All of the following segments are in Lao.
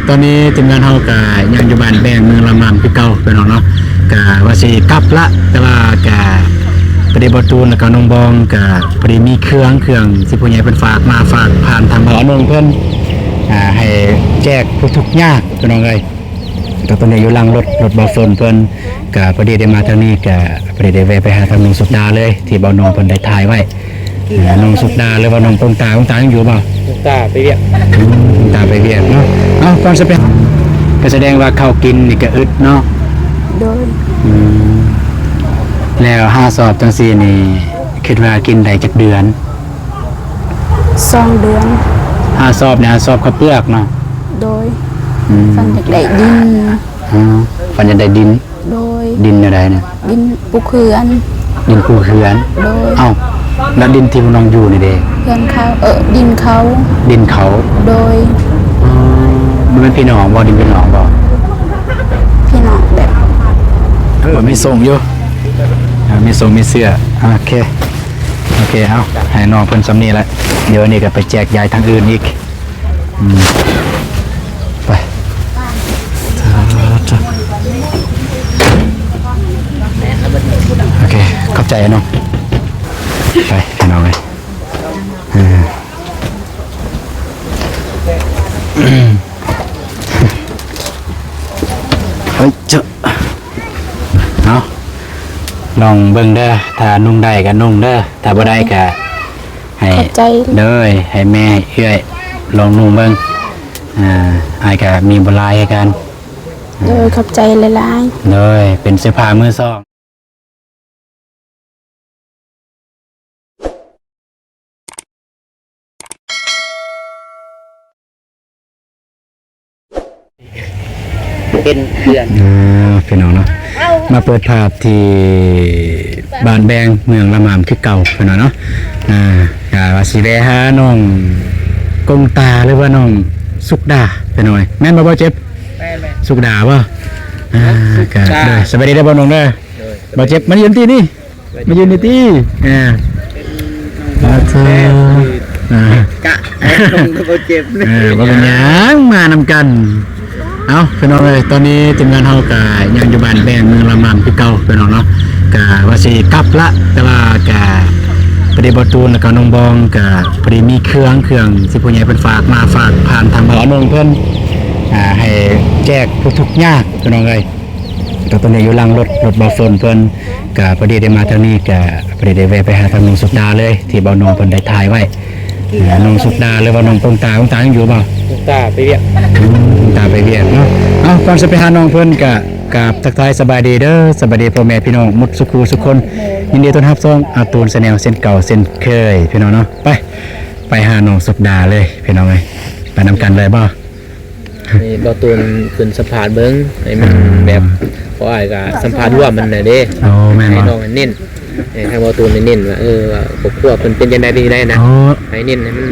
ຕອນນີ້ທີມງານເຮົາກະຍັງຢູ່ບ້ານແບງ ເມືອງລະໝາມຄືເກົ່າ ພີ່ນ້ອງເນາະ. ກະວ່າຊິກັບລະ ແຕ່ວ່າກະພໍດີບໍ່ຕູນ ແລ້ວກະນ້ອງບອງ ກະພໍດີມີເຄື່ອງ ເຄື່ອງທີ່ຜູ້ໃຫຍ່ເພິ່ນຝາກມາ ຝາກຜ່ານທາງບ່າວອານົງເພິ່ນ ອ່າ ໃຫ້ແຈກຜູ້ທຸກຍາກ ພີ່ນ້ອງເອີຍ. ກະຕອນນີ້ຢູ່ຫຼັງລົດ ລົດບ່າວຝົນເພິ່ນ ກະພໍດີໄດ້ມາທາງນີ້ ກະພໍດີໄດ້ແວ່ໄປຫາທາງນ້ອງສຸກດາເລີຍ ທີ່ບ່າວນ້ອງເພິ່ນໄດ້ຖ່າຍໄວ້. ອ່າ ນ້ອງສຸກດາ ຫຼືວ່ານ້ອງກົງຕາ ກົງຕາຍັງຢູ່ບໍ່? ກົງຕາໄປວຽກ. ອືມ ກົງຕາໄປວຽກເນາະ. ເອົ້າ ກ່ອນຊິໄປ ກະສະແດງວ່າເຂົ້າກິນນີ້ກະອຶດເນາະ. ໂດຍ. ອືມ ແລ້ວຫ້າຊອບຈັ່ງຊີ້ນີ້ ຄິດວ່າກິນໄດ້ຈັກເດືອນ? ສອງເດືອນ. ຫ້າຊອບນີ້ ຫ້າຊອບເຂົ້າເປືອກເນາະ. ໂດຍ. ອືມ ຝັນຢາກໄດ້ດິນ. ອໍ ຝັນຢາກໄດ້ດິນ. ໂດຍ. ດິນແນວໃດນະ? ດິນປູກເຮືອນ. ດິນປູກເຮືອນ. ໂດຍ. ເອົ້າ ແລ້ວດິນທີ່ພວກນ້ອງຢູ່ນີ້ເດ? ເຮືອນເຂົາ ເອີ ດິນເຂົາ. ດິນເຂົາ. ໂດຍ. ອໍ ບໍ່ແມ່ນພີ່ນ້ອງບໍ່? ດິນພີ່ນ້ອງບໍ່? ພີ່ນ້ອງແບບ ເອີ ມີສົ່ງຢູ່ ເອີ ມີສົ່ງມີເຊື້ອ. ໂອເຄ ໂອເຄ ເອົາ ໃຫ້ນ້ອງເພິ່ນສ່ຳນີ້ແຫຼະ ດຽວອັນນີ້ກະໄປແຈກຢາຍທາງອື່ນອີກ. ອືມ ໄປ ໂອເຄ ຂອບໃຈເນາະ. ໄປ ພີ່ນ້ອງເອີຍ ເອີ ເອີຍ ເຈົ້າ ເອົາ ລອງເບິ່ງເດີ ຖ້ານຸ່ງໄດ້ກະນຸ່ງເດີ ຖ້າບໍ່ໄດ້ກະ ໃຫ້ ຂອບໃຈ ໂດຍ ໃຫ້ແມ່ ໃຫ້ເອື້ອຍລອງນຸ່ງເບິ່ງ. ອ່າ ອ້າຍກະມີບໍ່ຫຼາຍຄືກັນ. ໂດຍ ຂອບໃຈຫຼາຍໆ. ໂດຍ ເປັນເສື້ອຜ້າມືສອງ. ເປັນເດືອນ ອ່າ ພີ່ນ້ອງເນາະ ມາເປີດພາບທີ່ບ້ານແບງ ເມືອງລະໝາມຄືເກົ່າ ພີ່ນ້ອງເນາະ. ອ່າ ກະວ່າຊິແວ່ຫານ້ອງກົງຕາ ຫຼືວ່ານ້ອງສຸກດາ ພີ່ນ້ອງເອີຍ ແມ່ນບໍ່ ບ່າວເຈັບ? ແມ່ນໆ ສຸກດາບໍ່? ອ່າ ສຸກດາ ກະ ໂດຍ ສະບາຍດີເດີບ່າວນົງເດີ. ໂດຍ ບ່າວເຈັບ ມາຢືນທີ່ນີ້ ມາຢືນນີ້ຕິ. ອ່າ ເປັນນ້ອງ ອ່າ ກະ ເອີ ບໍ່ເປັນຫຍັງ ມານຳກັນ. ເອົ້າ ພີ່ນ້ອງເອີຍ ຕອນນີ້ທີມງານເຮົາກະຍັງຢູ່ບ້ານແບງ ເມືອງລະໝາມຄືເກົ່າ ພີ່ນ້ອງເນາະ. ກະວ່າຊິກັບລະ ແຕ່ວ່າກະພໍດີບໍ່ຕູນ ແລ້ວກະນ້ອງບອງ ກະພໍດີມີເຄື່ອງ ເຄື່ອງທີ່ຜູ້ໃຫຍ່ເພິ່ນຝາກມາ ຝາກຜ່ານທາງບ່າວອານົງເພິ່ນ ອ່າ ໃຫ້ແຈກຜູ້ທຸກຍາກ ພີ່ນ້ອງເອີຍ. ກະຕອນນີ້ຢູ່ຫຼັງລົດ ລົດບ່າວຝົນເພິ່ນ ກະພໍດີໄດ້ມາທາງນີ້ ກະພໍດີໄດ້ແວ່ໄປຫາທາງນ້ອງສຸກດາເລີຍ ທີ່ບ່າວນ້ອງເພິ່ນໄດ້ຖ່າຍໄວ້. ອ່າ ນ້ອງສຸກດາ ຫຼືວ່ານ້ອງກົງຕາ ກົງຕາຍັງຢູ່ບໍ່? ກົງຕາໄປວຽກ. ອືມ ກົງຕາໄປວຽກເນາະ. ເອົາ ກ່ອນຊິໄປຫານ້ອງເພິ່ນ ກະກາບທັກທາຍສະບາຍດີເດີ ສະບາຍດີພໍ່ແມ່ພີ່ນ້ອງໝົດສຸຂູສຸຄົນ. ຍິນດີຕ້ອນຮັບຊ່ອງອາຕູນແຊນແນວເຊັ່ນເກົ່າເຊັ່ນເຄີຍ ພີ່ນ້ອງເນາະ. ໄປ ໄປຫານ້ອງສຸກດາເລີຍ ພີ່ນ້ອງເອີຍ ໄປນຳກັນເລີຍບໍ່? ໃຫ້ບ່າວຕູນຂຶ້ນສຳພາດເບິ່ງ ໃຫ້ມັນ ອ່າ ແບບ ເພາະອ້າຍກະສຳພາດຮ່ວມມັນນະເດ້. ໂອ້ ແມ່ນບໍ່? ໃຫ້ນ້ອງເນັ້ນ ໃຫ້ທາງບ່າວຕູນເນັ້ນວ່າ ເອີ ວ່າຄອບຄົວເພິ່ນເປັນຈັ່ງໃດ ເປັນຈັ່ງໃດນະ. ໂອ້ ໃຫ້ເນັ້ນໃຫ້ມັນ ອໍ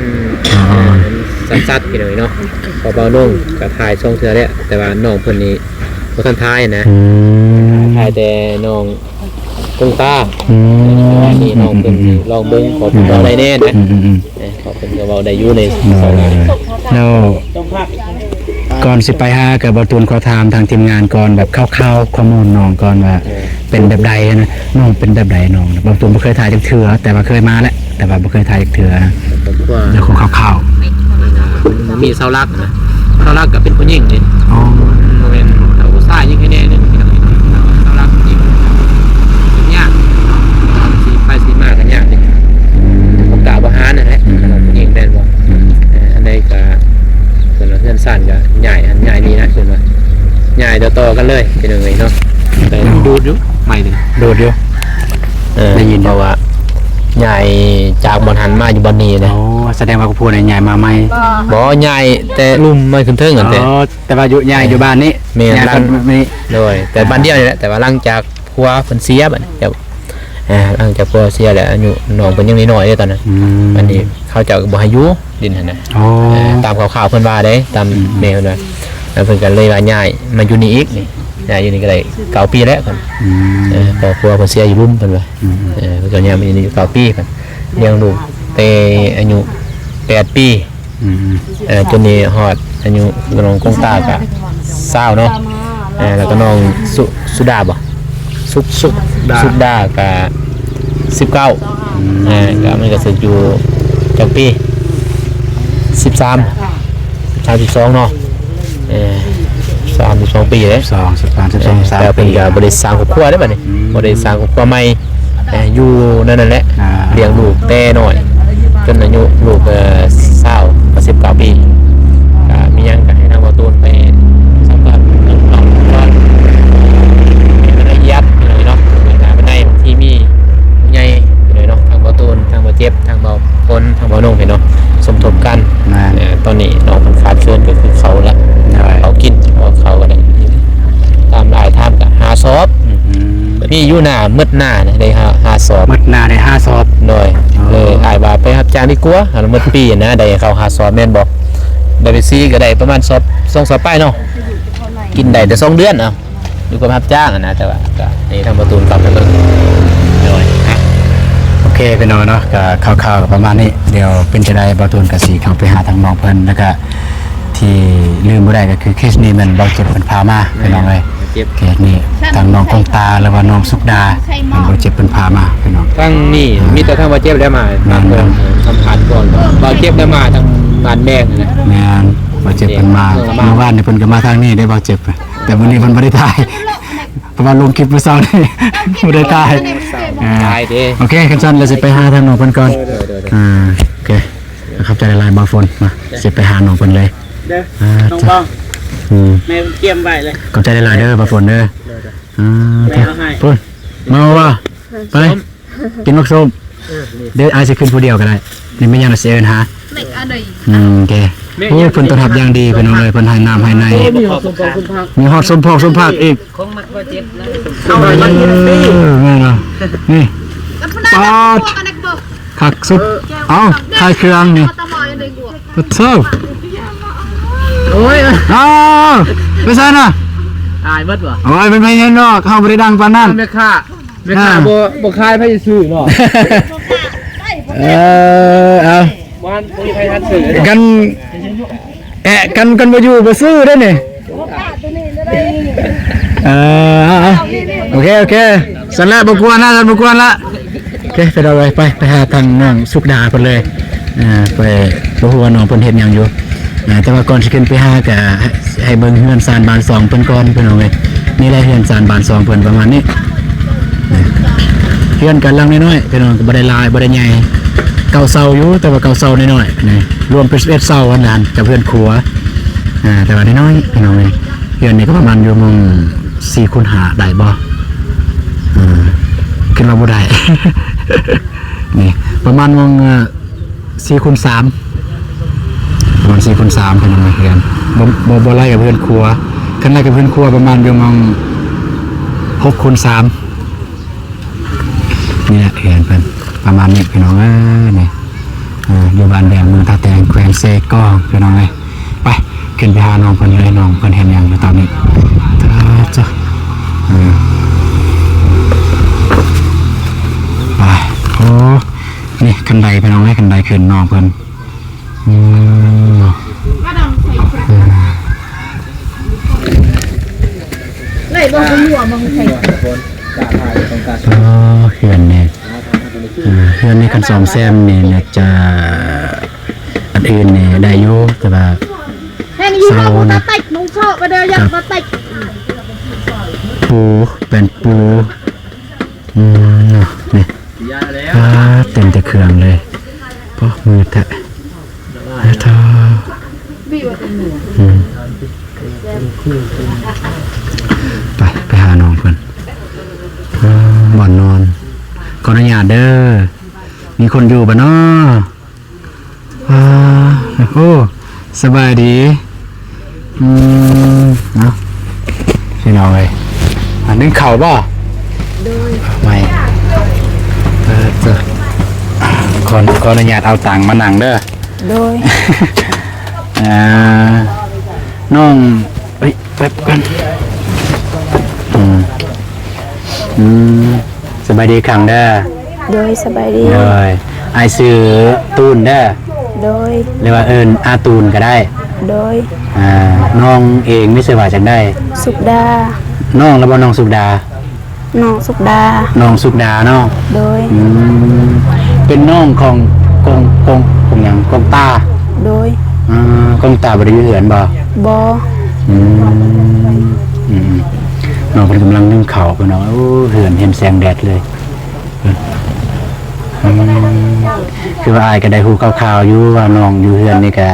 ເອີ ໃຫ້ມັນຊັດໆ ພີ່ນ້ອງເນາະ. ເພາະບ່າວນົງກະຖ່າຍສອງເທື່ອແລ້ວ ແຕ່ວ່ານ້ອງເພິ່ນນີ້ບໍ່ທັນຖ່າຍນະ. ອືມ ຖ່າຍແຕ່ນ້ອງ ກົງຕາ. ອືມ ອັນນີ້ນ້ອງເພິ່ນ ອືມ ລອງເບິ່ງ ພໍເວົ້າໄດ້ແນ່ນະ. ອືມ ເອີ ເຂົາເພິ່ນກະເວົ້າໄດ້ຢູ່ໃນ ໂດຍ ແລ້ວກ່ອນຊິໄປຫາ ກະບ່າວຕູນຂໍຖາມທາງທີມງານກ່ອນ ແບບຄ່າວໆ ຂໍ້ມູນນ້ອງກ່ອນວ່າ ເອີ ເປັນແບບໃດນະ ນ້ອງເປັນແບບໃດນ້ອງ? ບ່າວຕູນບໍ່ເຄີຍຖ່າຍຈັກເທື່ອ ແຕ່ວ່າເຄີຍມາແຫຼະ ແຕ່ວ່າບໍ່ເຄີຍຖ່າຍຈັກເທື່ອນະ. ຄອບຄົວ ເລື່ອງຂອງຄ່າວໆ ມັນມີເສົາຫຼັກນະ ເສົາຫຼັກກະເປັນຜູ້ຍິງເດ້. ອໍ ບໍ່ແມ່ນຜູ້ຊາຍຍິງໃຫ້ແນ່ເດ້ ເສົາຫຼັກຜູ້ຍິງຍາກເນາະ ຊິໄປຊິມາກະຍາກເດ້. ອືມ ບໍ່ກ້າບໍ່ຫານຫັ້ນແຫຼະ ອືມ ຄັນວ່າຜູ້ຍິງແມ່ນບໍ່? ອືມ ເອີ ອັນໃດກະ ເພິ່ນວ່າເຮືອນຊານກະຍ້າຍຫັ້ນຍ້າຍນີ້ນະ ເພິ່ນວ່າຍ້າຍຕໍ່ໆກັນເລີຍ ພີ່ນ້ອງເອີຍເນາະ. ແຕ່ ອືມ ດູດຢູ່ໄມ້ນີ້ ດູດຢູ່. ເອີ ໄດ້ຍິນ ເພາະວ່າຍ້າຍຈາກບ່ອນຫັ້ນມາຢູ່ບ່ອນນີ້ນະ. ອໍ ສະແດງວ່າຜູ້ນັ້ນຍ້າຍມາໃໝ່. ບໍ່ ຍ້າຍແຕ່ລຸ່ມມາຂຶ້ນເທິງຫັ້ນແຕ່. ອໍ ແຕ່ວ່າຢູ່ ຍ້າຍຢູ່ບ້ານນີ້. ແມ່ນ ຍ້າຍ ຫຼັງ ບ້ານນີ້ ໂດຍ ແຕ່ບ້ານດຽວນີ້ແຫຼະ ອ່າ ແຕ່ວ່າຫຼັງຈາກຜົວເພິ່ນເສຍ ບາດນີ້ ເຈົ້າ ອ່າ ຫຼັງຈາກຜົວເສຍແລ້ວ ອາຍຸນ້ອງເພິ່ນຍັງນ້ອຍໆເດ້ຕອນນັ້ນ. ອືມ ບາດນີ້ເຂົາເຈົ້າກະບໍ່ໃຫ້ຢູ່ດິນຫັ້ນນະ. ອໍ ເອີ ຕາມຂ່າວໆເພິ່ນວ່າເດ້ ຕາມ ອືມ ແມ່ເພິ່ນວ່າ ແລ້ວເພິ່ນກະເລີຍວ່າຍ້າຍມາຢູ່ນີ້ອີກນີ້ ຍ້າຍຢູ່ນີ້ກະໄດ້ເກົ້າປີແລ້ວ. ອືມ ເອີ ຄອບຄົວເພິ່ນເສຍຢູ່ລຸ່ມ ເພິ່ນວ່າ. ອືມ ເອີ ເພິ່ນກະຍ້າຍມາຢູ່ນີ້ເກົ້າປີ ເພິ່ນລ້ຽງລູກແຕ່ອາຍຸແປດປີ. ອືມ ເອີ ຈົນນີ້ຮອດ ອາຍຸນ້ອງກົງຕາກະຊາວເນາະ ເອີ ແລ້ວກໍນ້ອງສຸ ສຸດາບໍ ສຸກ ສຸກ ສຸກດາກະສິບເກົ້າ ອືມ ເອີ ກໍມັນກໍຊິຢູ່ຈັກປີ ສິບສາມ ສິບສາມ ສິບສອງເນາະ ເອີ ສາມ ສິບສອງປີເດ້ ສອງ ສິບສາມ ສິບສອງ ເອີ ແຕ່ເພິ່ນກໍບໍ່ໄດ້ສ້າງຄອບຄົວເດ້ບັດນີ້ ອືມ ບໍ່ໄດ້ສ້າງຄອບຄົວໃໝ່ ເອີ ຢູ່ນັ້ນນັ້ນແຫຼະ ອ່າ ລ້ຽງລູກແຕ່ນ້ອຍ ຈົນອາຍຸລູກ ເອີ ຊາວ ສິບເກົ້າປີ ກໍມີຫຍັງກໍໃຫ້ທາງບ່າວຕູນໄປສຳພາດນ້ອງໆກ່ອນ ໃຫ້ລະອຽດເນາະ ໃນທາງໃນທີ່ມີຜູ້ໃຫຍ່ເນາະ ທາງບ່າວຕູນ ທາງບ່າວເຈັບ ທາງບ່າວຝົນ ທາງບ່າວນົງເນາະ ສົມທົບກັນ ແມ່ນ ເອີ ຕອນນີ້ນ້ອງເພິ່ນຂາດເຂີນກໍຄືເຂົ້າລະ ໂດຍ ເຂົ້າກິນ ເພາະເຂົ້າກໍໄດ້ ຕາມຫຼາຍທາງກໍຫ້າສອບ ອືມ ມີຢູ່ໜ້າ ໝົດໜ້ານະໄດ້ຫ້າ ຫ້າສອບ ໝົດໜ້າໄດ້ຫ້າສອບ ໂດຍ ອໍ ເລີຍອ້າຍວ່າໄປຮັບຈ້າງດີກວ່າ ໝົດປີນະໄດ້ເຂົ້າຫ້າສອບແມ່ນບໍ່? ໄດ້ໄປສີ່ກໍໄດ້ປະມານສອບ ສອງສອບປາຍເນາະ ກິນໄດ້ແຕ່ສອງເດືອນ ເອົາ ຢູ່ກັບຮັບຈ້າງຫັ້ນນະ ແຕ່ວ່າກໍໃຫ້ທາງບ່າວຕູນກັບໄປເບິ່ງ ໂດຍ ໂອເຄ ພີ່ນ້ອງເນາະ ກໍຂ່າວໆກໍປະມານນີ້ ດຽວເປັນຈັ່ງໃດບ່າວຕູນກໍຊິເຂົ້າໄປຫາທາງນ້ອງເພິ່ນ ແລ້ວກໍທີ່ລືມບໍ່ໄດ້ກໍຄືເຄສນີ້ແມ່ນບ່າວເຈັບເພິ່ນພາມາ ພີ່ນ້ອງເອີຍ ເຈັບ ເຄສນີ້ທາງນ້ອງກົງຕາ ຫຼືວ່ານ້ອງສຸກດາ ທາງບ່າວເຈັບເພິ່ນພາມາ ພີ່ນ້ອງ ທາງນີ້ ອ່າ ມີແຕ່ທາງບ່າວເຈັບແຫຼະມາ ແມ່ນໆ ສຳພາດກ່ອນ ບ່າວເຈັບແຫຼະມາທາງບ້ານແບງຫັ້ນນະ ແມ່ນ ບ່າວເຈັບເພິ່ນມາ ເອີ ມາ ມື້ວານນີ້ເພິ່ນກໍມາທາງນີ້ເດ້ ບ່າວເຈັບ ແຕ່ມື້ນີ້ເພິ່ນບໍ່ໄດ້ຖ່າຍ ເພາະວ່າລົງຄລິບມື້ເຊົ້ານີ້ບໍ່ໄດ້ຖ່າຍ ອ່າ ຖ່າຍເດ້ ໂອເຄ ຄັນຊັ້ນລະຊິໄປຫາທາງນ້ອງເພິ່ນກ່ອນ ໂດຍໆໆ ອ່າ ໂອເຄ ຂອບໃຈຫຼາຍໆ ບ່າວຝົນ ມາ ຊິໄປຫານ້ອງເພິ່ນເລີຍ ເດີ ອ່າ ນ້ອງບ່າວ ອືມ ແມ່ກຽມໄວ້ເລີຍ ຂອບໃຈຫຼາຍໆເດີ ບ່າວຝົນເດີ ໂດຍໆ ອ່າ ແມ່ເອົາໃຫ້ ພຸ້ນ ເມົາບໍ່? ໄປ ກິນໝາກສົ້ມ ເອີ ນີ້ ດຽວອ້າຍຊິຂຶ້ນຜູ້ດຽວກໍໄດ້ ນີ້ແມ່ນຫຍັງລະຊິເອີ້ນຫາ ອືມ ໂອເຄ ໂອ້ ເພິ່ນຕ້ອນຮັບຢ່າງດີ ພີ່ນ້ອງເອີຍ ເພິ່ນໃຫ້ນ້ຳໃຫ້ໃນ ມີຮອດສົ້ມພອກສົ້ມຜັກ ມີຮອດສົ້ມພອກສົ້ມຜັກອີກ ຂອງມັກບໍ່ເຈັບນະ ເອີ ແມ່ນເນາະ ນີ້ ປາດ ຄັກສຸດ ເອົ້າ ຂາຍເຄື່ອງນີ້ ປະໂທ້ ໂອ້ຍ ອ້າວ ໄປໃສນະ? ຕາຍໝົດບໍ່? ໂອ້ຍ ມັນໄປເຮັດດອກ ເຮົາບໍ່ໄດ້ດັງປານນັ້ນ ແມ່ຄ້າ ແມ່ຄ້າ ອ່າ ບໍ່ ບໍ່ຂາຍ ໃຜຊິຊື້ເນາະ? ເອີ ເອົາ ບໍ່ທັນ ບໍ່ມີໃຜທັນຊື້ ກັນ ແອະ ກັນ ກັນບໍ່ຢູ່ບໍ່ຊື້ເດ້ນີ້ ເອີ ເອົາ ເອົາ ໂອເຄ ໂອເຄ ຊັ້ນລະ ບໍ່ກວນລະ ຊັ້ນບໍ່ກວນລະ ໂອເຄ ໄປ ໄປ ໄປຫາທາງນ້ອງສຸກດາເພິ່ນເລີຍ ອ່າ ໄປ ບໍ່ຮູ້ວ່ານ້ອງເພິ່ນເຮັດຫຍັງຢູ່ ອ່າ ແຕ່ວ່າກ່ອນຊິຂຶ້ນໄປຫາກະໃຫ້ ໃຫ້ເບິ່ງເຮືອນຊານບ້ານຊ່ອງເພິ່ນກ່ອນ ພີ່ນ້ອງເອີຍ ນີ້ແຫຼະເຮືອນຊານບ້ານຊ່ອງເພິ່ນປະມານນີ້ ເຮືອນກະຫຼັງນ້ອຍໆ ພີ່ນ້ອງ ບໍ່ໄດ້ຫຼາຍ ບໍ່ໄດ້ໃຫຍ່ ເກົ້າເສົາຢູ່ ແຕ່ວ່າເກົ້າເສົານ້ອຍໆ ນີ້ ລວມເປັນສິບເອັດເສົາຫັ້ນນະ ກັບເຮືອນຄົວ ອ່າ ແຕ່ວ່ານ້ອຍໆ ພີ່ນ້ອງເອີຍ ເຮືອນນີ້ກໍປະມານຢູ່ໝ່ອງສີ່ຄູນຫ້າໄດ້ບໍ່? ເອີ ຄິດວ່າບໍ່ໄດ້ ນີ້ ປະມານໝ່ອງ ເອີ ສີ່ຄູນສາມ ປະມານສີ່ຄູນສາມ ເປັນເຮືອນ ບໍ່ ບໍ່ ບໍ່ໄລ່ກັບເຮືອນຄົວ ຄັນໄລ່ກັບເຮືອນຄົວປະມານຢູ່ໝ່ອງຫົກຄູນສາມ ນີ້ແຫຼະເຮືອນເພິ່ນ ປະມານນີ້ ພີ່ນ້ອງເອີຍ ນີ້ ເອີ ຢູ່ບ້ານແດງ ເມືອງທ່າແຕງ ແຂວງເຊກອງ ພີ່ນ້ອງເອີຍ ໄປ ຂຶ້ນໄປຫານ້ອງເພິ່ນເລີຍ ນ້ອງເພິ່ນເຮັດຫຍັງຢູ່ຕອນນີ້ ເອີ ໄປ ໂອ້ ນີ້ຄັນໄດ ພີ່ນ້ອງເອີຍ ຄັນໄດຂຶ້ນນ້ອງເພິ່ນ ອືມ ອືມ ໄດ້ບໍ່? ຫົວມັນໃສ່ ອໍ ເຮືອນນີ້ ອ່າ ເຮືອນນີ້ຄັນສ້ອມແຊມນີ້ໜ້າຈະ ອັນອື່ນນີ້ໄດ້ຢູ່ ແຕ່ວ່າ ແຮງຢູ່ ເສົາ ເຮົາບໍ່ຕັດ ມຸງເຊາະ ບໍ່ໄດ້ຢາກຕັດ ປູ ແປ້ນປູ ອືມ ເນາະ ນີ້ ອ່າ ເຕັມແຕ່ເຄື່ອງເລີຍ ໂອ້ ມືດແທ້ ອືມ ໄປ ໄປຫານ້ອງເພິ່ນ ອ່າ ບ່ອນນອນ ຂໍອະນຸຍາດເດີ ມີຄົນຢູ່ບໍ່ນໍ? ອ່າ ໂອ້ ສະບາຍດີ ອືມ ເນາະ ພີ່ນ້ອງເອີຍ ອ່າ ໜຶ້ງເຂົ້າບໍ່? ໂດຍ ໄໝ ເອີ ເອີ ຂໍ ຂໍອະນຸຍາດເອົາຕັ່ງມານັ່ງເດີ ໂດຍ ອ່າ ນ້ອງ ເອີຍ ແປັບກ່ອນ ອືມ ອືມ ສະບາຍດີຄັງເດີ ໂດຍ ສະບາຍດີ ໂດຍ ອ້າຍຊື່ຕູນເດີ ໂດຍ ຫຼືວ່າເອີ້ນອາຕູນກໍໄດ້ ໂດຍ ອ່າ ນ້ອງເອງມີຊື່ວ່າຈັ່ງໃດ? ສຸກດາ. ນ້ອງລະບໍ່ ນ້ອງສຸກດາ? ນ້ອງສຸກດາ. ນ້ອງສຸກດາເນາະ. ໂດຍ ອືມ ເປັນນ້ອງຂອງ ຂອງ ຂອງ ຂອງຫຍັງ? ຂອງຕາ? ໂດຍ ອ່າ ຂອງຕາບໍ່ໄດ້ຢູ່ເຮືອນບໍ່? ບໍ່. ອືມ ອືມ ນ້ອງເພິ່ນກຳລັງໜຶ້ງເຂົ້າ ພີ່ນ້ອງ. ໂອ້ ເຮືອນເຫັນແສງແດດເລີຍ. ອືມ ຄືວ່າອ້າຍກໍໄດ້ຮູ້ຂ່າວໆຢູ່ວ່ານ້ອງຢູ່ເຮືອນນີ້ກໍ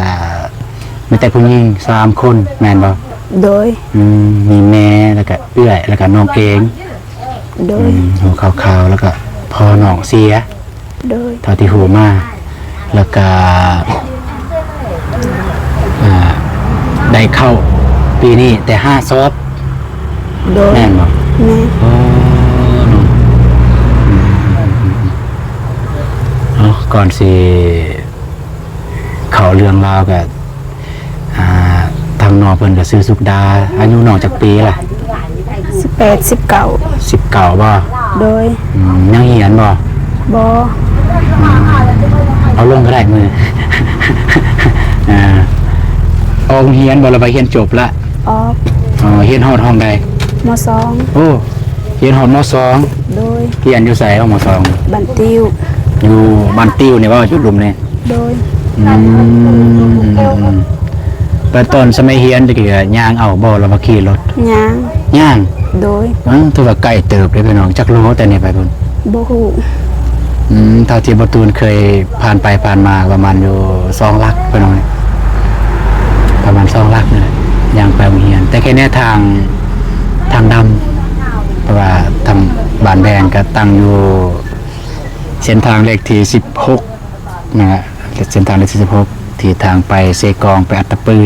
ມີແຕ່ຜູ້ຍິງສາມຄົນແມ່ນບໍ່? ໂດຍ ອືມ ມີແມ່ ແລ້ວກະເອື້ອຍ ແລ້ວກະນ້ອງເອງ. ໂດຍ ອືມ ຮູ້ຂ່າວໆ ແລ້ວກະພໍ່ນ້ອງເສຍ. ໂດຍ ເທົ່າທີ່ຮູ້ມາ ແລ້ວກະ ອ່າ ໄດ້ເຂົ້າປີນີ້ແຕ່ຫ້າສອບ. ໂດຍ ແມ່ນບໍ່? ແມ່ນ. ອໍ ເນາະ ອືມ ເອົາ ກ່ອນຊິເຂົ້າເລື່ອງລາວກະ ອ່າ ທາງນ້ອງເພິ່ນກໍຊື່ສຸກດາ. ອາຍຸນ້ອງຈັກປີລະ? ສິບແປດ ສິບເກົ້າ. ສິບເກົ້າບໍ່? ໂດຍ ອືມ ຍັງຮຽນບໍ່? ບໍ່. ອືມ ເອົາລົງກໍໄດ້ມື້ ອ່າ ອອກໂຮງຮຽນບໍ່ ຫຼືວ່າຮຽນຈົບລະ? ອອກ. ອໍ ຮຽນຮອດຫ້ອງໃດ? ມໍສອງ. ໂອ້ ຮຽນຮອດມໍສອງ. ໂດຍ ຮຽນຢູ່ໃສ ຫ້ອງມໍສອງ? ບ້ານຕິວ. ຢູ່ບ້ານຕິວນີ້ບໍ່? ຢູ່ລຸ່ມນີ້. ໂດຍ ອືມ ແຕ່ຕອນສະໄໝຮຽນຕະກີ້ ຍ່າງເອົາບໍ່ ຫຼືວ່າຂີ່ລົດ? ຍ່າງ. ຍ່າງ? ໂດຍ ເອີ ຖືວ່າໄກເຕີບເດ້ພີ່ນ້ອງ. ຈັກໂລແຕ່ນີ້ໄປພຸ້ນ? ບໍ່ຮູ້. ອືມ ເທົ່າທີ່ບໍ່ຕູນເຄີຍຜ່ານໄປຜ່ານມາ ປະມານຢູ່ສອງຫຼັກພີ່ນ້ອງ ປະມານສອງຫຼັກນີ້ແຫຼະ ຍ່າງໄປໂຮງຮຽນ. ແຕ່ແຄ່ແນວທາງ ທາງດຳ ເພາະວ່າທາງບ້ານແດງກໍຕັ້ງຢູ່ເສັ້ນທາງເລກທີສິບຫົກ ນະ ເສັ້ນທາງເລກທີສິບຫົກ ທີ່ທາງໄປເຊກອງ ໄປອັດຕະປື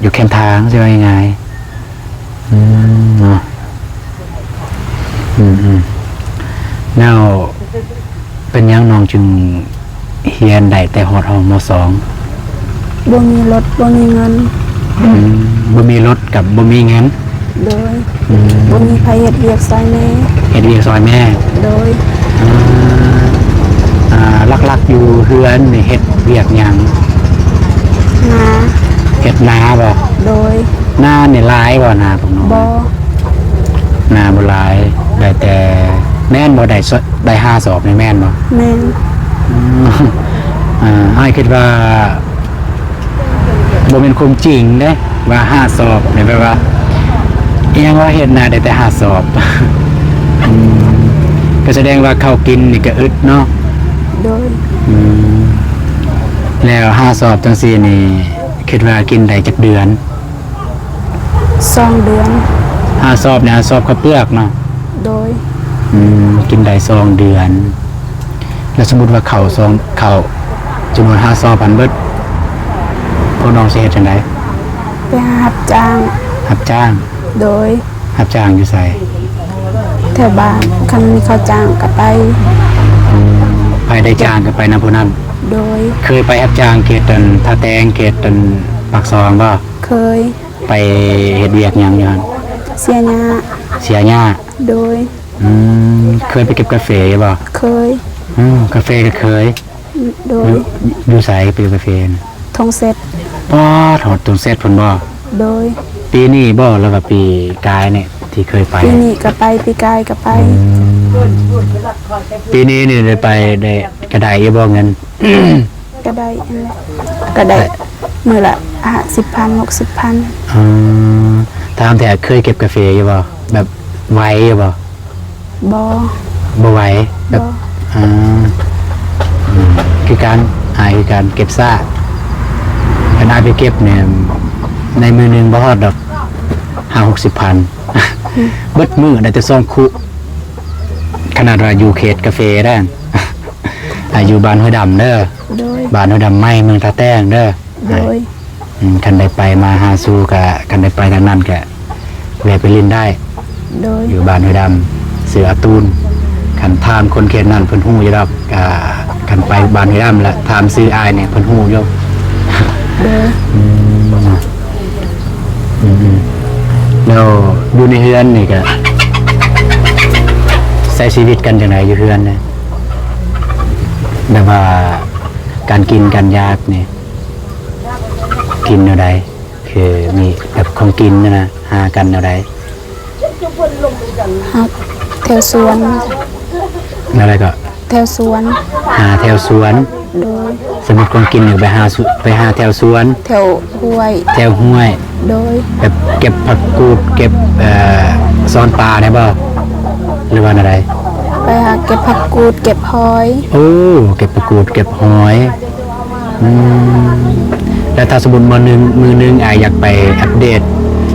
ຢູ່ແຄມທາງ ຊິວ່າງ່າຍໆ. ອືມ ເນາະ ອືມໆ ແລ້ວເປັນຫຍັງນ້ອງຈຶ່ງຮຽນໄດ້ແຕ່ຮອດຫ້ອງ ມໍສອງ? ບໍ່ມີລົດ ບໍ່ມີເງິນ. ອືມ ບໍ່ມີລົດກັບບໍ່ມີເງິນ. ໂດຍ ອືມ ບໍ່ມີໃຜເຮັດວຽກຊ່ອຍແມ່. ເຮັດວຽກຊ່ອຍແມ່. ໂດຍ ອືມ ອ່າ ຫຼັກໆຢູ່ເຮືອນນີ້ເຮັດວຽກຫຍັງ? ນາ. ເຮັດນາບໍ່? ໂດຍ ນານີ້ຫຼາຍບໍ່ ນາພວກນ້ອງ? ບໍ່. ນາບໍ່ຫຼາຍ ໄດ້ແຕ່ ແມ່ນບໍ່ ໄດ້ ໄດ້ຫ້າສອບນີ້ແມ່ນບໍ່? ແມ່ນ. ອືມ ອ່າ ອ້າຍຄິດວ່າ ບໍ່ແມ່ນຄວາມຈິງເດ້ ວ່າຫ້າສອບນີ້ ແບບວ່າ ອີຫຍັງວ່າເຮັດນາໄດ້ແຕ່ຫ້າສອບ. ອືມ ກໍສະແດງວ່າເຂົ້າກິນນີ້ກໍອຶດເນາະ. ໂດຍ ອືມ ແລ້ວຫ້າສອບຈັ່ງຊີ້ນີ້ ຄິດວ່າກິນໄດ້ຈັກເດືອນ? ສອງເດືອນ. ຫ້າສອບນີ້ ສອບເຂົ້າເປືອກເນາະ? ໂດຍ ອືມ ກິນໄດ້ສອງເດືອນ. ແລ້ວສົມມຸດວ່າເຂົ້າສອງ ເຂົ້າຈຳນວນຫ້າສອບຫັ້ນເບິດ ພວກນ້ອງຊິເຮັດຈັ່ງໃດ? ໄປຫາຮັບຈ້າງ. ຮັບຈ້າງ? ໂດຍ. ຮັບຈ້າງຢູ່ໃສ? ແຖວບ້ານ ຄັນມີເຂົາຈ້າງກໍໄປ. ອືມ ໃຜໄດ້ຈ້າງກໍໄປນຳຜູ້ນັ້ນ. ໂດຍ. ເຄີຍໄປຮັບຈ້າງເຂດອັນທ່າແຕງ ເຂດອັນປາກຊ່ອງບໍ່? ເຄີຍ. ໄປເຮັດວຽກຫຍັງຢູ່ຫັ້ນ? ເສຍຫຍ້າ. ເສຍຫຍ້າ? ໂດຍ. ອືມ ເຄີຍໄປເກັບກາເຟຢູ່ບໍ່? ເຄີຍ. ອືມ ກາເຟກໍເຄີຍ. ໂດຍ. ຢູ່ ຢູ່ໃສໄປເກັບກາເຟນະ? ທົ່ງເສັດ. ປາດ ຮອດທົ່ງເສັດພຸ້ນບໍ່? ໂດຍ. ປີນີ້ບໍ່ ຫຼືວ່າປີກາຍນີ້ທີ່ເຄີຍໄປ? ປີນີ້ກໍໄປ ປີກາຍກໍໄປ. ອືມ ປີນີ້ນີ້ໄດ້ໄປ ໄດ້ ກໍໄດ້ຢູ່ບໍ່ເງິນ? ກໍໄດ້ຫັ້ນແຫຼະ ກໍໄດ້ ໄດ້ ມື້ລະຫ້າສິບພັນ ຫົກສິບພັນ. ອືມ ຖາມແທ້ ເຄີຍເກັບກາເຟຢູ່ບໍ່? ແບບໄຫວຢູ່ບໍ່? ບໍ່ ບໍ່ໄຫວ ແບບ ບໍ່ ອ່າ ອືມ ຄືກັນ ອ້າຍຄືກັນ ເກັບຊ້າ. ຄັນອ້າຍໄປເກັບນີ້ ໃນມື້ໜຶ່ງບໍ່ຮອດດອກຫ້າຫົກສິບພັນ ອືມ ເບິດມື້ໄດ້ແຕ່ສອງຄຸ. ຂະໜາດວ່າຢູ່ເຂດກາເຟໄດ໋ ອ່າ ຢູ່ບ້ານຫ້ວຍດຳເດີ ໂດຍ ບ້ານຫ້ວຍດຳໃໝ່ ເມືອງທ່າແຕງເດີ ໂດຍ ອືມ ຄັນໄດ້ໄປມາຫາສູ່ກະ ຄັນໄດ້ໄປທາງນັ້ນກະແວ່ໄປຫຼິ້ນໄດ້ ໂດຍ ຢູ່ບ້ານຫ້ວຍດຳ ຊື່ອາຕູນ. ຄັນຖາມຄົນເຂດນັ້ນເພິ່ນຮູ້ຢູ່ດອກ ອ່າ ຄັນໄປບ້ານຫ້ວຍດຳລະຖາມຊື່ອ້າຍນີ້ເພິ່ນຮູ້ຢູ່ ໂດຍ ອືມ ອືມໆ ແລ້ວຢູ່ໃນເຮືອນນີ້ກະໃຊ້ຊີວິດກັນຈັ່ງໃດຢູ່ເຮືອນນະ? ແບບວ່າການກິນການຢາກນີ້ ກິ ກິນແນວໃດ? ຄືມີແບບຂອງກິນຫັ້ນນະ ຫາກັນແນວໃດ? ຫາແຖວສວນ. ແນວໃດກໍ? ແຖວສວນ. ຫາແຖວສວນ. ໂດຍ. ສົມມຸດຂອງກິນນີ້ໄປຫາ ໄປຫາແຖວສວນ. ແຖວຫ້ວຍ. ແຖວຫ້ວຍ. ໂດຍ. ແບບເກັບຜັກກູດ ເກັບ ເອີ ຊອນປາໄດ້ບໍ່ ຫຼືວ່າແນວໃດ? ໄປຫາເກັບຜັກກູດ ເກັບຫອຍ. ໂອ້ ເກັບຜັກກູດ ເກັບຫອຍ. ອືມ ແລ້ວຖ້າສົມມຸດມື້ໜຶ່ງ ມື້ໜຶ່ງອ້າຍຢາກໄປອັບເດດ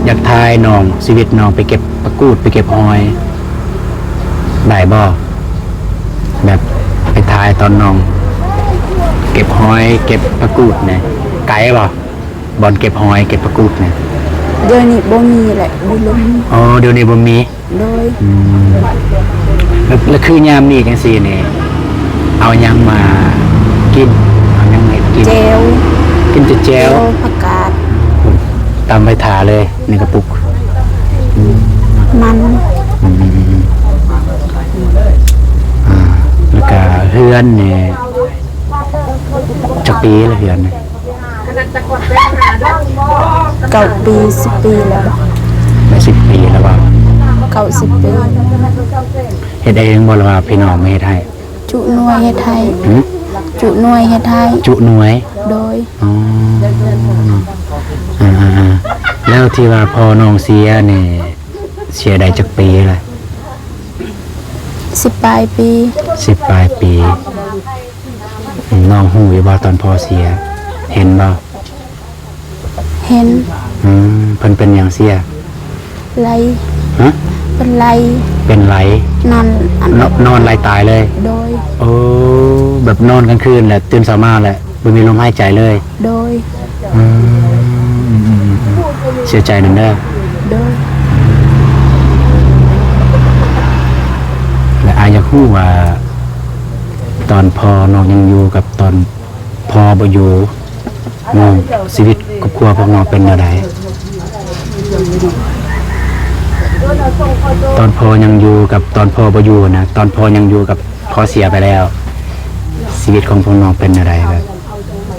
ຢາກຖ່າຍນ້ອງ ຊີວິດນ້ອງໄປເກັບຜັກກູດ ໄປເກັບຫອຍ ໄດ້ບໍ່? ແບບໄປຖ່າຍຕອນນ້ອງເກັບຫອຍ ເກັບຜັກກູດນີ້ ໄກບໍ່? ບ່ອນເກັບຫອຍ ເກັບຜັກກູດນີ້. ດຽວນີ້ບໍ່ມີແຫຼະ ບໍ່ລົງ. ອໍ ດຽວນີ້ບໍ່ມີ. ໂດຍ. ອືມ ແລ້ວ ແລ້ວຄືຍາມນີ້ຈັ່ງຊີ້ນີ້ ເອົາຫຍັງມາກິນ? ເອົາຫຍັງໃຫ້ກິນ? ແຈ່ວ. ກິນແຕ່ແຈ່ວ. ແຈ່ວຜັກກາດ ຕຳໄວ້ຖ້າເລີຍໃນກະປຸກ. ອືມ ມັນ. ອືມ ອືມ ອືມ ອ່າ ແລ້ວກະເຮືອນນີ້ ຈັກປີລະເຮືອນນີ້? ເກົ້າປີ ສິບປີແລ້ວ. ໄດ້ສິບປີແລ້ວບໍ່? ເກົ້າສິບປີ. ເຮັດເອງບໍ່ ຫຼືວ່າພີ່ນ້ອງມາເຮັດໃຫ້? ຈຸໜ່ວຍເຮັດໃຫ້. ຫື? ຈຸໜ່ວຍເຮັດໃຫ້. ຈຸໜ່ວຍ? ໂດຍ. ອໍ ອ່າໆໆ ແລ້ວທີ່ວ່າພໍ່ນ້ອງເສຍນີ້ ເສຍໄດ້ຈັກປີລະ? ສິບປາຍປີ. ສິບປາຍປີ. ອືມ ນ້ອງຮູ້ຢູ່ບໍ່ຕອນພໍ່ເສຍ ເຫັນບໍ່? ເຫັນ. ອືມ ເພິ່ນເປັນຫຍັງເສຍ? ໄຫຼ. ຮະ? ເປັນໄຫຼ. ເປັນໄຫຼ. ນອນ ນອນໄຫຼຕາຍເລີຍ. ໂດຍ. ໂອ້ ແບບນອນກາງຄືນແຫຼະ ຕື່ນເຊົ້າມາແຫຼະ ບໍ່ມີລົມຫາຍໃຈເລີຍ. ໂດຍ. ອືມ ເສຍໃຈນຳເດີ. ໂດຍ. ແລະ ອ້າຍຢາກຮູ້ວ່າ ຕອນພໍ່ນ້ອງຍັງຢູ່ກັບຕອນພໍ່ບໍ່ຢູ່ ນ້ອງ ຊີວິດຄອບຄົວຂອງນ້ອງເປັນແນວໃດ? ຕອນພໍ່ຍັງຢູ່ກັບຕອນພໍ່ບໍ່ຢູ່ນະ ຕອນພໍ່ຍັງຢູ່ກັບພໍ່ເສຍໄປແລ້ວ ຊີວິດຂອງພວກນ້ອງເປັນແນວໃດ? ແບບ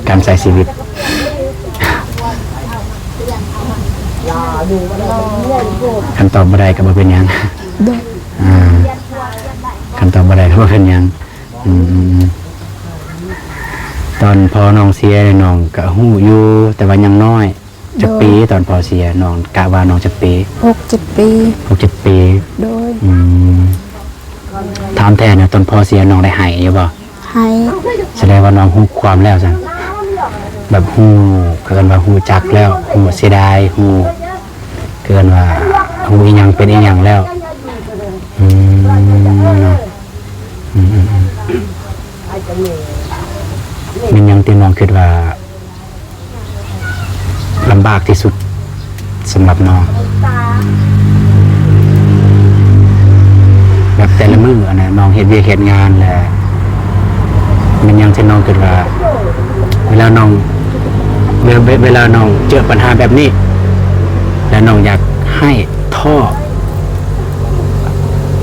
ການໃຊ້ຊີວິດ ຄັນຕອບບໍ່ໄດ້ກໍບໍ່ເປັນຫຍັງ. ໂດຍ. ອ່າ ຄັນຕອບບໍ່ໄດ້ກໍບໍ່ເປັນຫຍັງ. ອືມໆໆ ຕອນພໍ່ນ້ອງເສຍນ້ອງກໍຮູ້ຢູ່ ແຕ່ວ່າຍັງນ້ອຍ. ຈັກປີ? ໂດຍ. ຕອນພໍ່ເສຍນ້ອງ ກະວ່ານ້ອງຈັກປີ? ຫົກເຈັດປີ. ຫົກເຈັດປີ. ໂດຍ. ອືມ ຖາມແທ້ນະ ຕອນພໍ່ເສຍນ້ອງໄດ້ໄຫ້ຢູ່ບໍ່? ໄຫ້. ສະແດງວ່ານ້ອງຮູ້ຄວາມແລ້ວຊັ້ນ ແບບຮູ້ ເອີ້ນວ່າຮູ້ຈັກແລ້ວ ຮູ້ເສຍດາຍ ຮູ້ ເອີ້ນວ່າຮູ້ອີ່ຫຍັງເປັນອີ່ຫຍັງແລ້ວ. ອືມ ເນາະ. ອືມໆໆ ແມ່ນຫຍັງທີ່ນ້ອງຄິດວ່າລຳບາກທີ່ສຸດສຳລັບນ້ອງ? ແບບແຕ່ລະມື້ຫັ້ນນະ ນ້ອງເຮັດວຽກເຮັດງານແລ້ວ ແມ່ນຫຍັງທີ່ນ້ອງຄິດວ່າ ເວລານ້ອງ ເວ ເວ ເວລານ້ອງເຈີບັນຫາແບບນີ້ ແລ້ວນ້ອງຢາກໄຫ້ ທໍ້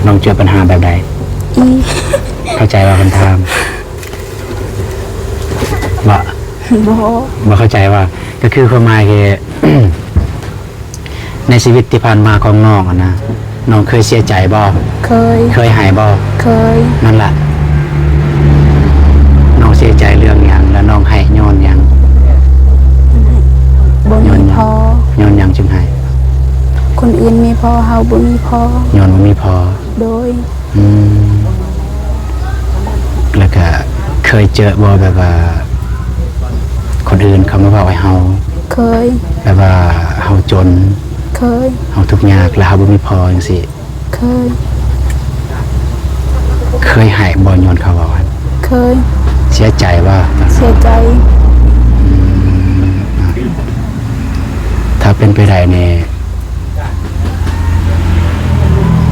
ນ້ອງເຈີບັນຫາແບບໃດ? ອີ ເຂົ້າໃຈວ່າຄຳຖາມ ບໍ່? ບໍ່ ບໍ່ເຂົ້າໃຈວ່າ ກໍຄືຄວາມໝາຍຄື ໃນຊີວິດທີ່ຜ່ານມາຂອງນ້ອງຫັ້ນນະ ນ້ອງເຄີຍເສຍໃຈບໍ່? ເຄີຍ. ເຄີຍໄຫ້ບໍ່? ເຄີຍ. ນັ້ນລະ ນ້ອງເສຍໃຈເລື່ອງຫຍັງ ແລະ ນ້ອງໄຫ້ຍ້ອນຫຍັງ? ບໍ່ມີພໍ່. ຍ້ອນຫຍັງຈຶ່ງໄຫ້? ຄົນອື່ນມີພໍ່ ເຮົາບໍ່ມີພໍ່. ຍ້ອນບໍ່ມີພໍ່. ໂດຍ. ອືມ ແລ້ວກະເຄີຍເຈີບໍ່ ແບບວ່າຄົນອື່ນເຂົາມາເວົ້າໃຫ້ເຮົາ? ເຄີຍ. ແບບວ່າເຮົາຈົນ? ເຄີຍ. ເຮົາທຸກຍາກ ແລ້ວເຮົາບໍ່ມີພໍ່ຈັ່ງຊີ້? ເຄີຍ. ເຄີຍໄຫ້ບໍ່ຍ້ອນເຂົາເວົ້າຫັ້ນ? ເຄີຍ. ເສຍໃຈບໍ່? ເສຍໃຈ. ອືມ ຖ້າເປັນໄປໄດ້ນີ້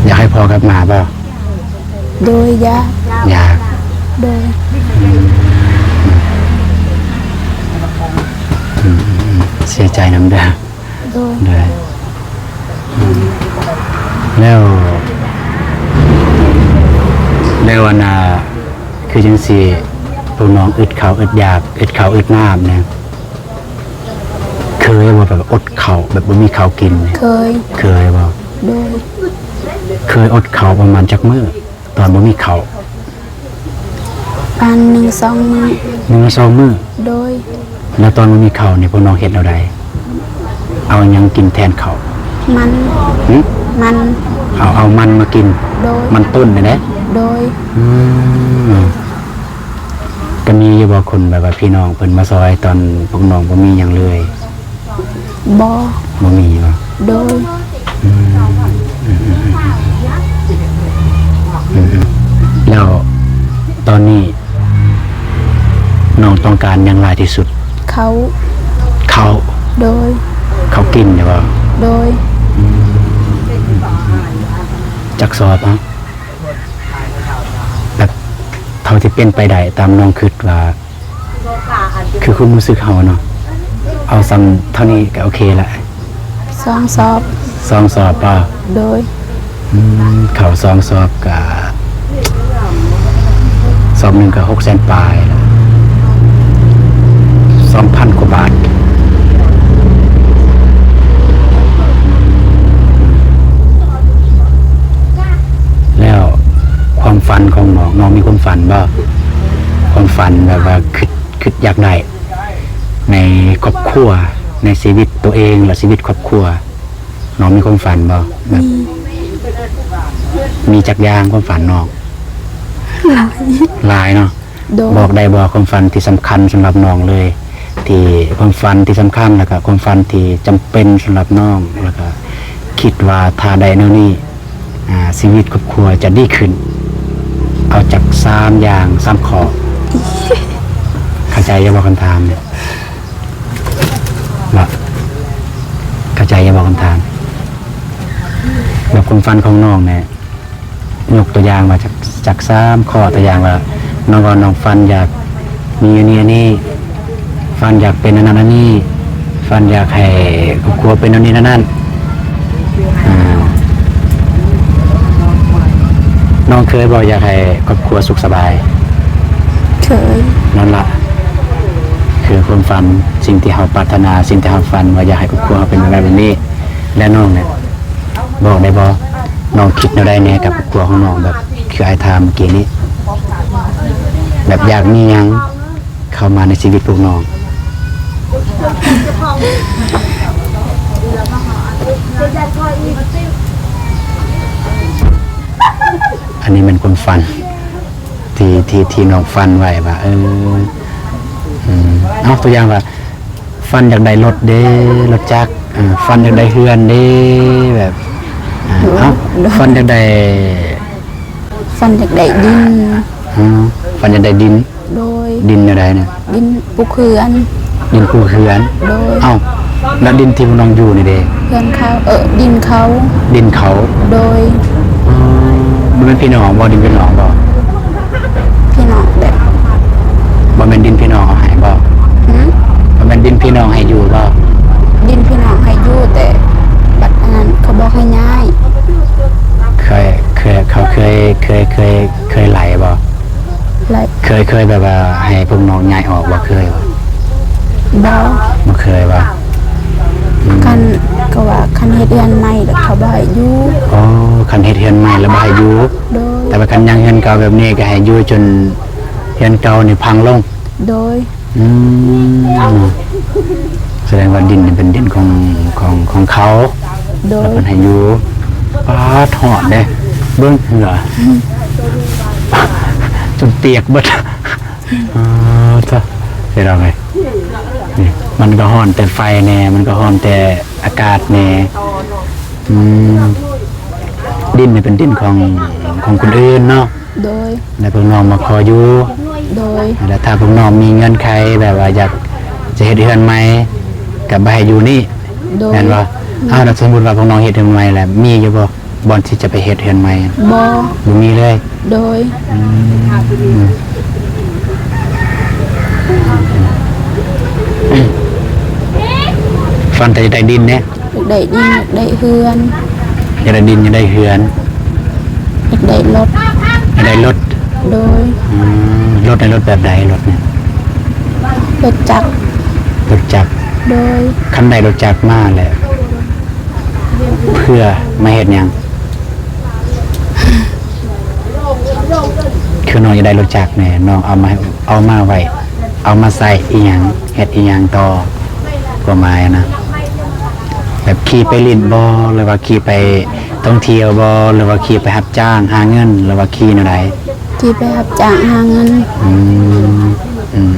ຢາກໃຫ້ພໍ່ກັບມາບໍ່? ໂດຍ ຢາກ. ຢາກ. ໂດຍ. ອືມ ເສຍໃຈນຳເດີ. ໂດຍ. ໂດຍ. ແລ້ວ ແລ້ວອັນນ່າ ຄືຈັ່ງຊີ້ ພວກນ້ອງອຶດເຂົ້າອຶດຢາກ ອຶດເຂົ້າອຶດນ້ຳນະ ເ ເຄີຍບໍ່ ແບບວ່າອົດເຂົ້າ ແບບບໍ່ມີເຂົ້າກິນ? ເຄີຍ. ເຄີຍບໍ່? ໂດຍ. ເຄີຍອົດເຂົ້າປະມານຈັກມື້ ຕອນບໍ່ມີເຂົ້າ? ປານໜຶ່ງສອງມື້. ໜຶ່ງສອງມື້? ໂດຍ. ແລ້ວຕອນບໍ່ມີເຂົ້ານີ້ ພວກນ້ອງເຮັດແນວໃດ? ເອົາຫຍັງກິນແທນເຂົ້າ? ມັນ. ຫຶ? ມັນ. ເອົາ ເອົາມັນມາກິນ? ໂດຍ. ມັນຕົ້ນນີ້ແຫຼະ? ໂດຍ. ອືມ ກໍມີຢູ່ບໍ່ຄົນແບບວ່າພີ່ນ້ອງເພິ່ນມາຊ່ອຍຕອນພວກນ້ອງບໍ່ມີຫຍັງເລີຍ? ບໍ່. ບໍ່ມີບໍ່? ໂດຍ. ອືມ ອືມ ອືມ ອືມ ແລ້ວຕອນນີ້ນ້ອງຕ້ອງການຫຍັງຫຼາຍທີ່ສຸດ? ເຂົ້າ. ເຂົ້າ? ໂດຍ. ເຂົ້າກິນແມ່ນບໍ່? ໂດຍ. ອືມ ຈັກສອບເນາະ? ແບບເທົ່າທີ່ເປັນໄປໄດ້ ຕາມນ້ອງຄິດວ່າ ຄືຄວາມຮູ້ສຶກເຮົາເນາະ ເອົາສ່ຳເທົ່ານີ້ກໍໂອເຄລະ. ສອງສອບ. ສອງສອບບໍ່? ໂດຍ. ອືມ ເຂົ້າສອງສອບກະ ສອບໜຶ່ງກະຫົກແສນປາຍລະ ສອງພັນກວ່າບາດ. ແລ້ວຄວາມຝັນຂອງນ້ອງ ນ້ອງມີຄວາມຝັນບໍ່? ຄວາມຝັນແບບວ່າຄິດ ຄິດຢາກໄດ້ໃນຄອບຄົວ ໃນຊີວິດໂຕເອງ ແລະ ຊີວິດຄອບຄົວ ນ້ອງມີຄວາມຝັນບໍ່? ແບບ ມີ. ມີຈັກຢ່າງຄວາມຝັນນ້ອງ? ຫຼາຍ. ຫຼາຍເນາະ? ໂດຍ. ບອກໄດ້ບໍ່ຄວາມຝັນທີ່ສຳຄັນສຳລັບນ້ອງເລີຍ ທີ່ຄວາມຝັນທີ່ສຳຄັນ ແລ້ວກະຄວາມຝັນທີ່ຈຳເປັນສຳລັບນ້ອງ ແລ້ວກະຄິດວ່າຖ້າໄດ້ແນວນີ້ ອາ ຊີວິດຄອບຄົວຈະດີຂຶ້ນ? ເອົາຈັກສາມຢ່າງ ສາມຂໍ້. ເຂົ້າໃຈຢູ່ບໍ່ຄຳຖາມນີ້? ບໍ່ ເຂົ້າໃຈຢູ່ບໍ່ຄຳຖາມ? ແບບຄວາມຝັນຂອງນ້ອງນີ້ ຍົກຕົວຢ່າງວ່າ ຈັກ ຈັກສາມຂໍ້ ຕົວຢ່າງວ່າ ນ້ອງວ່ານ້ອງຝັນຢາກມີອັນນີ້ ອັນນີ້ ຝັນຢາກເປັນອັນນັ້ນອັນນີ້ ຝັນຢາກໃຫ້ຄອບຄົວເປັນອັນນີ້ອັນນັ້ນ. ອາ ນ້ອງເຄີຍບໍ່ຢາກໃຫ້ຄອບຄົວສຸກສະບາຍ? ເຄີຍ. ນັ້ນລະ ຄືຄວາມຝັນ ສິ່ງທີ່ເຮົາປາດຖະໜາ ສິ່ງທີ່ເຮົາຝັນວ່າຢາກໃຫ້ຄອບຄົວເຮົາເປັນແບບນັ້ນແບບນີ້. ແລະ ນ້ອງນີ້ ບອກໄດ້ບໍ່ ນ້ອງຄິດແນວໃດແດ່ກັບຄອບຄົວຂອງນ້ອງ ແບບຄືອ້າຍຖາມເມື່ອກີ້ນີ້ ແບບຢາກມີຫຍັງເຂົ້າມາໃນຊີວິດພວກນ້ອງ? ອັນນີ້ແມ່ນຄວາມຝັນທີ່ ທີ່ ທີ່ນ້ອງຝັນໄວ້ວ່າ ເອີ ອືມ ເອົາຕົວຢ່າງວ່າ ຝັນຢາກໄດ້ລົດເດ້ ລົດຈັກ ເອີ ຝັນຢາກໄດ້ເຮືອນເດ້ ແບບ ເອີ ເອົ້າ ຝັນຢາກໄດ້ ຝັນຢາກໄດ້ດິນ. ອືມ ຝັນຢາກໄດ້ດິນ. ໂດຍ. ດິນແນວໃດນະ? ດິນປູກເຮືອນ. ດິນປູກເຮືອນ. ໂດຍ. ເອົ້າ ແລ້ວດິນທີ່ພວກນ້ອງຢູ່ນີ້ເດ? ເຮືອນເຂົາ ເອີ ດິນເຂົາ. ດິນເຂົາ. ໂດຍ. ອໍ ບໍ່ແມ່ນພີ່ນ້ອງບໍ່? ດິນພີ່ນ້ອງບໍ່? ພີ່ນ້ອງແບບ ບໍ່ແມ່ນດິນພີ່ນ້ອງເອົາໃຫ້ບໍ່? ຫື? ບໍ່ແມ່ນດິນພີ່ນ້ອງໃຫ້ຢູ່ບໍ່? ດິນພີ່ນ້ອງໃຫ້ຢູ່ ແຕ່ບັດອັນນັ້ນເຂົາບອກໃຫ້ຍ້າຍ. ເຄີຍ ເຄີຍ ເຂົາເຄີຍ ເຄີຍ ເຄີຍ ເຄີຍໄລ່ບໍ່? ໄລ່. ເຄີຍ ເຄີຍແບບວ່າໃຫ້ພວກນ້ອງຍ້າຍອອກບໍ່? ເຄີຍບໍ່? ບໍ່. ບໍ່ເຄີຍບໍ່? ອືມ. ຄັນ ກໍວ່າຄັນເຮັດເຮືອນໃໝ່ແລ້ວເຂົາບໍ່ໃຫ້ຢູ່. ອໍ ຄັນເຮັດເຮືອນໃໝ່ແລ້ວບໍ່ໃຫ້ຢູ່. ໂດຍ. ແຕ່ວ່າຄັນຍັງເຮືອນເກົ່າແບບນີ້ກໍໃຫ້ຢູ່ຈົນເຮືອນເກົ່ານີ້ພັງລົງ. ໂດຍ. ອືມ ສະແດງວ່າດິນນີ້ເປັນດິນຂອງ ຂອງ ຂອງເຂົາ. ໂດຍ. ແລ້ວເພິ່ນໃຫ້ຢູ່. ປາດ ຮ້ອນເດ້ ເບິ່ງເຫື່ອ ຈົນປຽກເບິດ. ອໍ ເຈົ້າ ເປັນຫຍັງເອີຍ ນີ້ ມັນກໍຮ້ອນແຕ່ໄຟແດ່ ມັນກໍຮ້ອນແຕ່ອາກາດແດ່. ອືມ ດິນນີ້ເປັນດິນຂອງ ຂອງຄົນອື່ນເນາະ. ໂດຍ. ແລ້ວພວກນ້ອງມາຂໍຢູ່. ໂດຍ. ແລ້ວຖ້າພວກນ້ອງມີເງື່ອນໄຂແບບວ່າຢາກຈະເຮັດເຮືອນໃໝ່ ກໍບໍ່ໃຫ້ຢູ່ນີ້. ໂດຍ. ແມ່ນບໍ່? ອືມ. ອ້າວ ແລ້ວສົມມຸດວ່າພວກນ້ອງເຮັດເຮືອນໃໝ່ແລ້ວ ມີຢູ່ບໍ່ ບ່ອນທີ່ຈະໄປເຮັດເຮືອນໃໝ່? ບໍ່. ບໍ່ມີເລີຍ? ໂດຍ. ອືມ. ຝັນແຕ່ຢາກໄດ້ດິນເດ້? ຢາກໄດ້ດິນ ຢາກໄດ້ເຮືອນ. ຢາກໄດ້ດິນ ຢາກໄດ້ເຮືອນ. ຢາກໄດ້ລົດ. ຢາກໄດ້ລົດ. ໂດຍ. ອືມ ລົດໃນລົດແບບໃດ ລົດນີ້? ລົດຈັກ. ລົດຈັກ. ໂດຍ ຄັນໄດ້ລົດຈັກມາແລ້ວ ເພື່ອມາເຮັດຫຍັງ? ຄືນ້ອງຢາກໄດ້ລົດຈັກແດ່ ນ້ອງເອົາມາ ເອົາມາໄວ້ ເອົາມາໃຊ້ອີ່ຫຍັງ? ເຮັດອີ່ຫຍັງຕໍ່? ຄວາມໝາຍນະ ແບບຂີ່ໄປຫຼິ້ນບໍ ຫຼືວ່າຂີ່ໄປທ່ອງທ່ຽວບໍ ຫຼືວ່າຂີ່ໄປຮັບຈ້າງຫາເງິນ ຫຼືວ່າຂີ່ແນວໃດ? ຂີ່ໄປຮັບຈ້າງຫາເງິນ. ອືມ ອືມ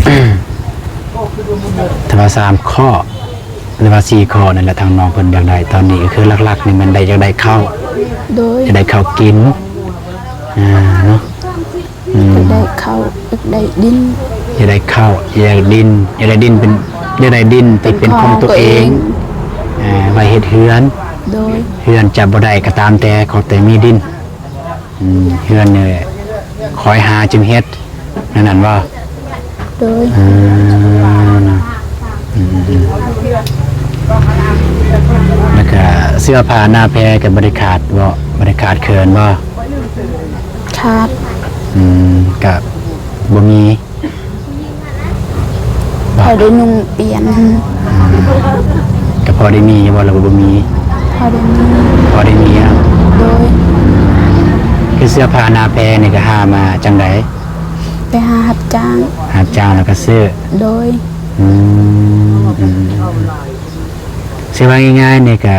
ອືມ ແຕ່ວ່າສາມຂໍ້ ຫຼືວ່າສີ່ຂໍ້ນັ້ນແຫຼະ ທາງນ້ອງເພິ່ນຢາກໄດ້ ຕອນນີ້ກໍຄືຫຼັກໆນີ້ແມ່ນໄດ້ ຢາກໄດ້ເຂົ້າ. ໂດຍ ຢາກໄດ້ເຂົ້າກິນ ອ່າ ເນາະ. ອືມ ຢາກໄດ້ເຂົ້າ ຢາກໄດ້ດິນ. ຢາກໄດ້ເຂົ້າ ຢາກໄດ້ດິນ ຢາກໄດ້ດິນເປັນ ຢາກໄດ້ດິນທີ່ເປັນຂອງຕົວເອງ ເປັນຂອງຕົວເອງ ອ່າ ໄວ້ເຮັດເຮືອນ. ໂດຍ ເຮືອນຈະບໍ່ໄດ້ກໍຕາມແຕ່ ຂໍແຕ່ມີດິນ. ອືມ ເຮືອນນີ້ແຫຼະ ຄອຍຫາຈຶ່ງເຮັດ ແນວນັ້ນບໍ່? ໂດຍ ອືມ ອືມ ອືມ ແລ້ວກະເສື້ອຜ້າໜ້າແພກໍບໍ່ໄດ້ຂາດບໍ່? ບໍ່ໄດ້ຂາດເຂີນບໍ່? ຂາດ. ອືມ ກະບໍ່ມີ ພໍໄດ້ນຸ່ງປ່ຽນ. ອືມ ກໍພໍໄດ້ມີຢູ່ບໍ່ ຫຼືວ່າບໍ່ມີ? ພໍໄດ້ມີ. ພໍໄດ້ມີເນາະ. ໂດຍ ຄືເສື້ອຜ້າໜ້າແພນີ້ກໍຫາມາຈັ່ງໃດ? ໄປຫາຮັບຈ້າງ. ຮັບຈ້າງແລ້ວກໍຊື້. ໂດຍ ອືມ ອືມ ອືມ ຄືວ່າງ່າຍໆນີ້ກໍ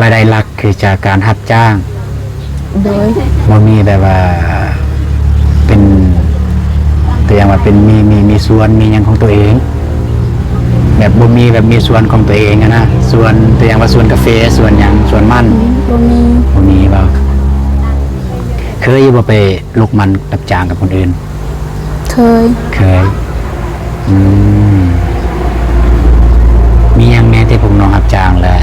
ລາຍໄດ້ຫຼັກຄືຈາກການຮັບຈ້າງ. ໂດຍ ບໍ່ມີແບບວ່າເປັນ ຕົວຢ່າງວ່າເປັນ ມີ ມີ ມີສວນ ມີຫຍັງຂອງຕົວເອງ ແບບບໍ່ມີແບບມີສວນຂອງຕົວເອງຫັ້ນນະ ສວນ ຕົວຢ່າງວ່າສວນກາເຟ ສວນຫຍັງ ສວນມັນ. ອືມ ບໍ່ມີ. ບໍ່ມີບໍ່? ເຄີຍຢູ່ບໍ່ໄປ ລົກມັນຮັບຈ້າງກັບຄົນອື່ນ? ເຄີຍ. ເຄີຍ. ອືມ ມີຫຍັງແດ່ທີ່ພວກນ້ອງຮັບຈ້າງ ແລະ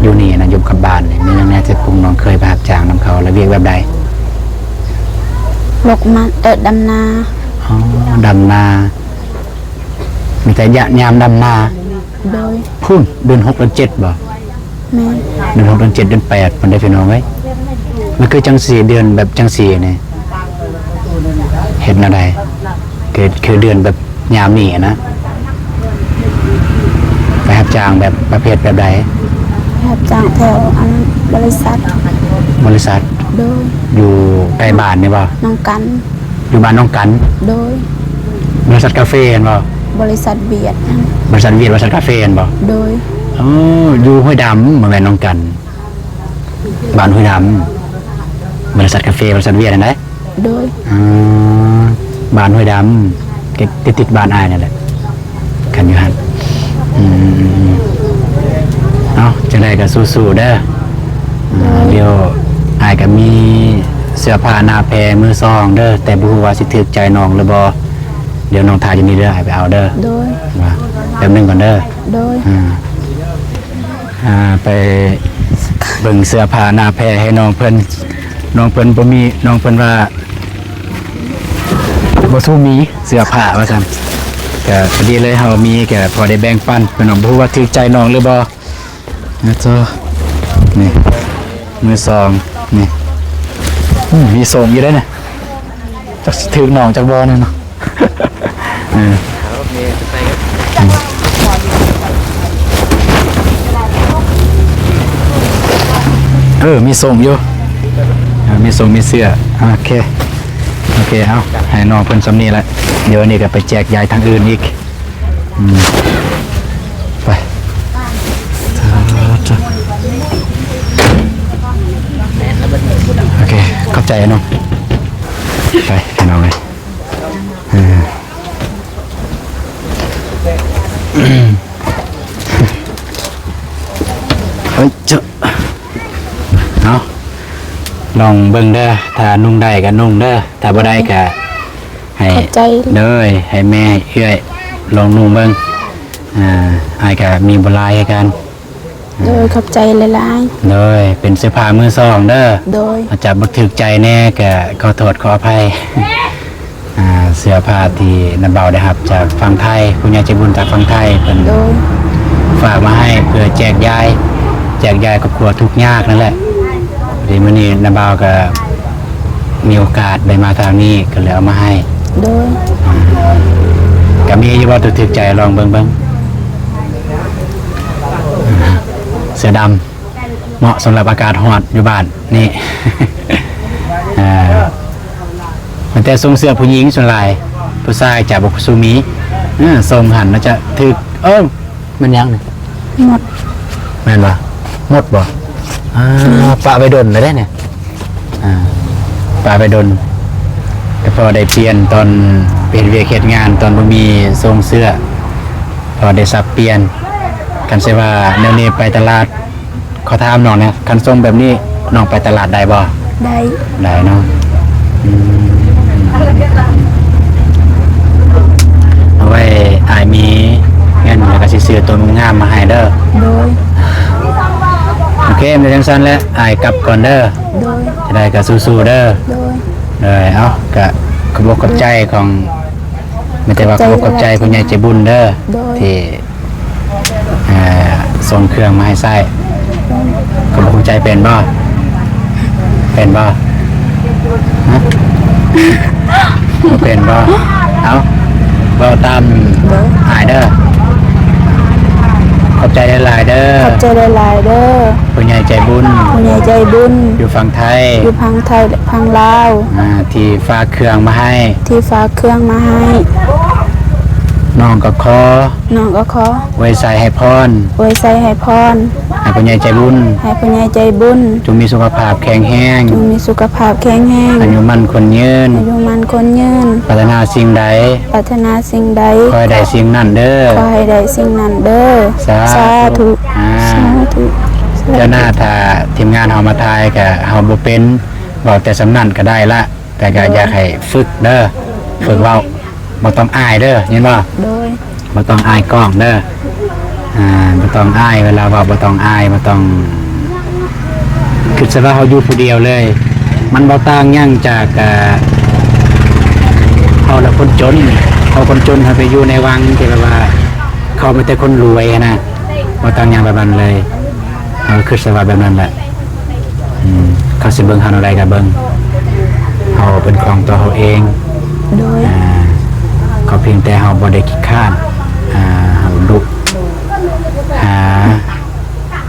ຢູ່ນີ້ນະ ຢູ່ກັບບ້ານນີ້ ມີຫຍັງແດ່ທີ່ພວກນ້ອງເຄີຍໄປຮັບຈ້າງນຳເຂົາ ແລະ ວຽກແບບໃດ? ລົກມັນ ເອີ ດຳນາ. ອໍ ດຳນາ. ມີແຕ່ຍາມດຳນາ. ໂດຍ. ພຸ້ນ ເດືອນຫົກ ເດືອນເຈັດບໍ່? ແມ່ນ. ເດືອນຫົກ ເດືອນເຈັດ ເດືອນແປດພຸ້ນເດ້ ພີ່ນ້ອງເອີຍ. ມັນຄືຈັ່ງຊີ້ ເດືອນແບບຈັ່ງຊີ້ນີ້ ເຮັດແນວໃດ? ຄື ຄືເດືອນແບບຍາມນີ້ນະ ໄປຮັບຈ້າງແບບປະເພດແບບໃດ? ໄປຮັບຈ້າງແຖວອັນ ບໍລິສັດ. ບໍລິສັດ? ໂດຍ. ຢູ່ໃກ້ບ້ານນີ້ບໍ່? ໜອງກັນ. ຢູ່ບ້ານໜອງກັນ. ໂດຍ. ບໍລິສັດກາເຟຫັ້ນບໍ່? ບໍລິສັດຫວຽດ. ບໍລິສັດຫວຽດ ບໍລິສັດກາເຟຫັ້ນບໍ່? ໂດຍ. ໂອ້ ຢູ່ຫ້ວຍດຳ ບໍ່ແມ່ນໜອງກັນ ບ້ານຫ້ວຍດຳ. ບໍລິສັດກາເຟ ບໍລິສັດຫວຽດຫັ້ນໃດ໋? ໂດຍ. ອໍ ບ້ານຫ້ວຍດຳ ຕິດ ຕິດ ຕິດບ້ານອ້າຍນັ້ນແຫຼະ. ຄັນຢູ່ຫັ້ນ ອືມ ເອົາ ຈັ່ງໃດກໍສູ້ໆເດີ. ອ່າ ໂດຍ. ດຽວອ້າຍກໍມີເສື້ອຜ້າໜ້າແພມືສອງເດີ ແຕ່ບໍ່ຮູ້ວ່າຊິຖືກໃຈນ້ອງຫຼືບໍ່. ດຽວນ້ອງຖ້າຢູ່ນີ້ເດີ ອ້າຍໄປເອົາເດີ. ໂດຍ. ວ່າ ແປັບໜຶ່ງກ່ອນເດີ. ໂດຍ. ອ່າ ອ່າ ໄປເບິ່ງເສື້ອຜ້າໜ້າແພໃຫ້ນ້ອງເພິ່ນ. ນ້ອງເພິ່ນບໍ່ມີ ນ້ອງເພິ່ນວ່າ ບໍ່ສູ້ມີເສື້ອຜ້າວ່າຊັ້ນ. ກະພໍດີເລີຍ ເຮົາມີກະພໍໄດ້ແບ່ງປັນພີ່ນ້ອງ. ບໍ່ຮູ້ວ່າຖືກໃຈນ້ອງຫຼືບໍ່ນະ. ໂທ້ ນີ້ ມືສອງ ນີ້ ອືມ ມີສົ່ງຢູ່ເດ້ນະ. ຈັກຊິຖືກນ້ອງຈັກບໍ່ແນ່ເນາະ. ເອີ ເອີ ມີສົ່ງຢູ່ ເອີ ມີສົ່ງ ມີເສື້ອ. ໂອເຄ ໂອເຄ ເອົາ ໃຫ້ນ້ອງເພິ່ນສ່ຳນີ້ແຫຼະ. ດຽວນີ້ກໍໄປແຈກຢາຍທາງອື່ນອີກ. ອືມ ໄປ ໂອເຄ ຂອບໃຈເນາະ. ໄປ ພີ່ນ້ອງເອີຍ. ເອີ ເອີຍ ເຈົ້າ ເອົາ ລອງເບິ່ງເດີ ຖ້ານຸ່ງໄດ້ກໍນຸ່ງເດີ ຖ້າບໍ່ໄດ້ກໍໃຫ້ ຂອບໃຈ ໂດຍ ໃຫ້ແມ່ເອື້ອຍລອງນຸ່ງເບິ່ງ. ອ່າ ອ້າຍກໍມີບໍ່ຫຼາຍຄືກັນ. ໂດຍ ຂອບໃຈຫຼາຍໆ. ໂດຍ ເປັນເສື້ອຜ້າມືສອງເດີ. ໂດຍ ອາດຈະບໍ່ຖືກໃຈແດ່ ກະຂໍໂທດຂໍອະໄພ. ອ່າ ເສື້ອຜ້າທີ່ນ້າບ່າວໄດ້ຮັບຈາກຝັ່ງໄທ ຜູ້ໃຫຍ່ໃຈບຸນຈາກຝັ່ງໄທ ເພິ່ນ ໂດຍ ຝາກມາໃຫ້ເພື່ອແຈກຢາຍ ແຈກຢາຍຄອບຄົວທຸກຍາກນັ້ນແຫຼະ. ພໍດີມື້ນີ້ນ້າບ່າວກະ ມີໂອກາດໄດ້ມາທາງນີ້ ກໍເລີຍເອົາມາໃຫ້. ໂດຍ. ກໍມີຢູ່ບໍ່ ຕົວຖືກໃຈ ລອງເບິ່ງເບິ່ງ. ເສື້ອດຳ ເໝາະສຳລັບອາກາດຮ້ອນຢູ່ບ້ານນີ້. ເອີ ມັນແຕ່ຊົງເສື້ອຜູ້ຍິງສ່ວນຫຼາຍ, ຜູ້ຊາຍຈະບໍ່ຄ່ອຍສູ່ມີ. ເອີ ຊົງຫັ້ນນະຈະຖືກ ເອີ ແມ່ນຫຍັງນີ້? ໝົດ. ແມ່ນບໍ່? ໝົດບໍ່? ອ່າ ປະໄວ້ດົນແລ້ວເດ້ນີ້. ອ່າ ປະໄວ້ດົນ ກໍພໍໄດ້ປ່ຽນຕອນໄປເຮັດວຽກເຮັດງານ ຕອນບໍ່ມີຊົງເສື້ອ ພໍໄດ້ສັບປ່ຽນ. ຄັນຊິວ່າແນວນີ້ໄປຕະຫຼາດ ຂໍຖາມນ້ອງແດ່ ຄັນຊົງແບບນີ້ນ້ອງໄປຕະຫຼາດໄດ້ບໍ່? ໄດ້. ໄດ້ເນາະ. ອືມ ເອົາໄວ້ອ້າຍມີເງິນແລ້ວກໍຊິຊື້ຕົວງາມມາໃຫ້ເດີ. ໂດຍ. ໂອເຄ ມີແຕ່ຈັ່ງຊັ້ນແຫຼະ ອ້າຍກັບກ່ອນເດີ. ໂດຍ. ຈະໄດ້ກໍສູ້ໆເດີ. ໂດຍ. ໂດຍ. ເອົາ ກະຂອບອົກຂອບໃຈຂອງ ມີແຕ່ວ່າຂອບອົກຂອບໃຈຜູ້ໃຫຍ່ໃຈບຸນເດີ ໂດຍ ທີ່ ເອີ ສົ່ງເຄື່ອງມາໃຫ້ໃຊ້ ໂດຍ. ຂອບອົກຂອບໃຈເປັນບໍ່? ເປັນບໍ່? ຮະ? ບໍ່ເປັນບໍ່? ເອົາ ເວົ້າຕາມ ໂດຍ ອ້າຍເດີ. ຂອບໃຈຫຼາຍໆເດີ. ຂອບໃຈຫຼາຍໆເດີ. ຜູ້ໃຫຍ່ໃຈບຸນ ຜູ້ໃຫຍ່ໃຈບຸນ ຢູ່ຝັ່ງໄທ ຢູ່ຝັ່ງໄທ ແລະ ຝັ່ງລາວ ອ່າ ທີ່ຝາກເຄື່ອງມາໃຫ້ ທີ່ຝາກເຄື່ອງມາໃຫ້. ນ້ອງກໍຂໍ ນ້ອງກໍຂໍ ອວຍໄຊໃຫ້ພອນ ອວຍໄຊໃຫ້ພອນ ໃຫ້ຜູ້ໃຫຍ່ໃຈບຸນ ໃຫ້ຜູ້ໃຫຍ່ໃຈບຸນ ຈົ່ງມີສຸຂະພາບແຂງແຮງ ຈົ່ງມີສຸຂະພາບແຂງແຮງ ອາຍຸໝັ້ນຂວັນຍືນ ອາຍຸໝັ້ນຂວັນຍືນ ປາດຖະໜາສິ່ງໃດ ປາດຖະໜາສິ່ງໃດ ຂໍໃຫ້ໄດ້ສິ່ງນັ້ນເດີ ຂໍໃຫ້ໄດ້ສິ່ງນັ້ນເດີ. ສາທຸ ສາທຸ ອ່າ ສາທຸ. ເທື່ອໜ້າຖ້າທີມງານເຮົາມາຖ່າຍກະເຮົາບໍ່ເປັນ ເວົ້າແຕ່ສ່ຳນັ້ນກະໄດ້ລະ ແຕ່ກະ ໂດຍ ຢາກໃຫ້ຝຶກເດີ ຝຶກເວົ້າ ບໍ່ຕ້ອງອາຍເດີ ຍິນບໍ່? ໂດຍ. ບໍ່ຕ້ອງອາຍກ້ອງເດີ ອ່າ ບໍ່ຕ້ອງອາຍເວລາເວົ້າ ບໍ່ຕ້ອງອາຍ ບໍ່ຕ້ອງ ຄິດຊະວ່າເຮົາຢູ່ຜູ້ດຽວເລີຍ ມັນບໍ່ຕ່າງຫຍັງຈາກ ເອີ ເຮົາລະຄົນຈົນ ເຮົາຄົນຈົນ ເຮົາໄປຢູ່ໃນວັງທີ່ແບບວ່າເຂົາມີແຕ່ຄົນລວຍຫັ້ນນະ ບໍ່ຕ່າງຫຍັງແບບນັ້ນເລີຍ ເຮົາຄິດຊະວ່າແບບນັ້ນແຫຼະ. ອືມ ເຂົາຊິເບິ່ງເຮົາແນວໃດກໍເບິ່ງ ເຮົາເປັນຂອງຕົວເຮົາເອງ. ໂດຍ. ອ່າ ຂໍພຽງແຕ່ເຮົາບໍ່ໄດ້ຂີ້ຄ້ານ ອ່າ ເຮົາດຸ ຫາ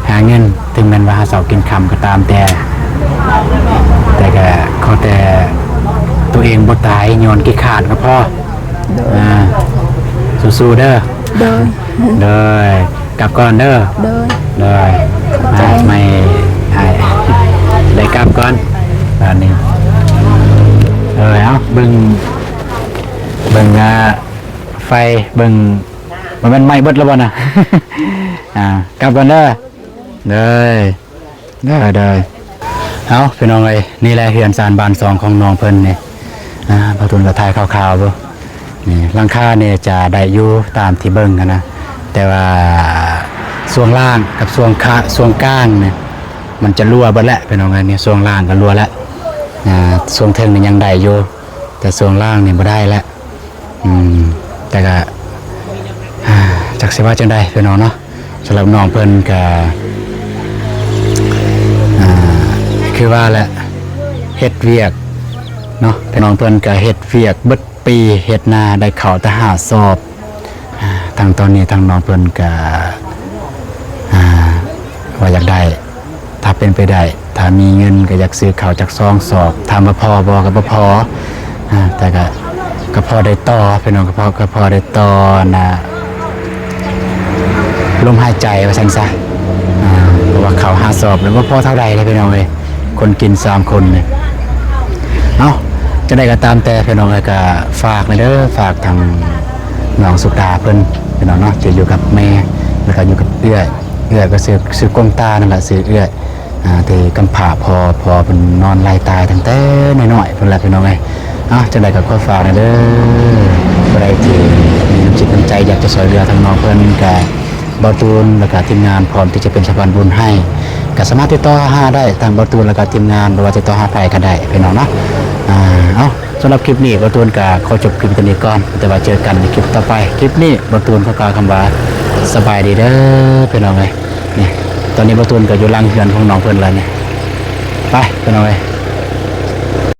ຫາເງິນ ເຖິງແມ່ນວ່າເຮົາເຊົາກິນຄ່ຳກໍຕາມແຕ່ ແຕ່ກໍຂໍແຕ່ຕົວເອງບໍ່ຕາຍຍ້ອນຂີ້ຄ້ານກໍພໍ. ໂດຍ. ອ່າ ສູ້ໆເດີ. ໂດຍ. ໂດຍ. ກັບກ່ອນເດີ. ໂດຍ. ໂດຍ. ຂອບໃຈ. ມາ ໄມ້ອ້າຍ ໄດ້ກັບກ່ອນບາດນີ້. ເອີ ເອົາ ເບິ່ງ ເບິ່ງ ອ່າ ໄຟ ເບິ່ງ ບໍ່ແມ່ນໄມ້ເບິດແລ້ວບໍ່ນະ? ອ່າ ກັບກ່ອນເດີ. ໂດຍ. ໄດ້ໆ ເອົາ ພີ່ນ້ອງເອີຍ ນີ້ແຫຼະເຮືອນຊານບ້ານຊ່ອງຂອງນ້ອງເພິ່ນນີ້ ອ່າ ບ່າວຕູນກໍຖ່າຍຄ່າວໆເບິ່ງ ນີ້ ຫຼັງຄານີ້ຈະໄດ້ຢູ່ຕາມທີ່ເບິ່ງຫັ້ນນະ ແຕ່ວ່າຊ່ວງລ່າງກັບຊ່ວງຄາ ຊ່ວງກາງນີ້ ມັນຈະຮົ່ວເບິດແຫຼະ ພີ່ນ້ອງເອີຍ ນີ້ຊ່ວງລ່າງກໍຮົ່ວແລ້ວ ອ່າ ຊ່ວງເທິງນີ້ຍັງໄດ້ຢູ່ ແຕ່ຊ່ວງລ່າງນີ້ບໍ່ໄດ້ແລ້ວ. ອືມ ແຕ່ກະ ຈັກຊິວ່າຈັ່ງໃດພີ່ນ້ອງເນາະ ສຳລັບນ້ອງເພິ່ນກະ ອ່າ ຄືວ່າແຫຼະ ເຮັດວຽກເນາະ ພີ່ນ້ອງເພິ່ນກະເຮັດວຽກເບິດປີ ເຮັດນາໄດ້ເຂົ້າແຕ່ຫ້າສອບ ອ່າ ທັງຕອນນີ້ທັງນ້ອງເພິ່ນກະ ອ່າ ວ່າຢາກໄດ້ ຖ້າເປັນໄປໄດ້ ຖ້າມີເງິນກໍຢາກຊື້ເຂົ້າຈັກສອງສອບ ຖາມວ່າພໍບໍ່ ກໍບໍ່ພໍ ອ່າ ແຕ່ກໍ ກໍພໍໄດ້ຕໍ່ ພີ່ນ້ອງ ກໍພໍ ກໍພໍໄດ້ຕໍ່ນະ ລົມຫາຍໃຈວ່າຊັ້ນຊະ ອ່າ ເພາະວ່າເຂົ້າຫ້າສອບແລ້ວບໍ່ພໍເທົ່າໃດເດ້ ພີ່ນ້ອງເອີຍ ຄົນກິນສາມຄົນນີ້ ເອົ້າ ຈັ່ງໃດກໍຕາມແຕ່ ພີ່ນ້ອງເອີຍ ກໍຝາກແດ່ເດີ ຝາກທາງນ້ອງສຸກຕາເພິ່ນ ພີ່ນ້ອງເນາະ ທີ່ຢູ່ກັບແມ່ ແລ້ວກໍຢູ່ກັບເອື້ອຍ ເອື້ອຍກໍຊື່ ຊື່ກົງຕານັ້ນລະ ຊື່ເອື້ອຍ ອ່າ ທີ່ກຳພ້າພໍ່ ພໍ່ເພິ່ນນອນໄຫຼຕາຍຕັ້ງແຕ່ນ້ອຍໆ ພຸ້ນລະ ພີ່ນ້ອງເອີຍ ເອົ້າ ຈັ່ງໃດກໍຂໍຝາກແດ່ເດີ ຜູ້ໃດທີ່ມີນ້ຳຈິດນ້ຳໃຈຢາກຈະຊ່ວຍເຫຼືອທາງນ້ອງເພິ່ນ ກະບ່າວຕູນ ແລ້ວກະທີມງານພ້ອມທີ່ຈະເປັນສະພານບຸນໃຫ້ ກະສາມາດຕິດຕໍ່ຫາໄດ້ທາງບ່າວຕູນ ແລ້ວກະທີມງານ ບໍ່ວ່າຕິດຕໍ່ຫາໃຜກະໄດ້ ພີ່ນ້ອງເນາະ ອ່າ ເອົ້າ ສຳລັບຄລິບນີ້ ບ່າວຕູນກະຂໍຈົບຄລິບເທົ່ານີ້ກ່ອນ ແຕ່ວ່າເຈີກັນໃນຄລິບຕໍ່ໄປ ຄລິບນີ້ບ່າວຕູນຂໍກ່າວຄຳວ່າ ສະບາຍດີເດີ ພີ່ນ້ອງເອີຍ ນີ້ ຕອນນີ້ບ່າວຕູນກໍຢູ່ຫຼັງເຮືອນຂອງນ້ອງເພິ່ນແລ້ວນີ້ ໄປ ພີ່ນ້ອງເອີຍ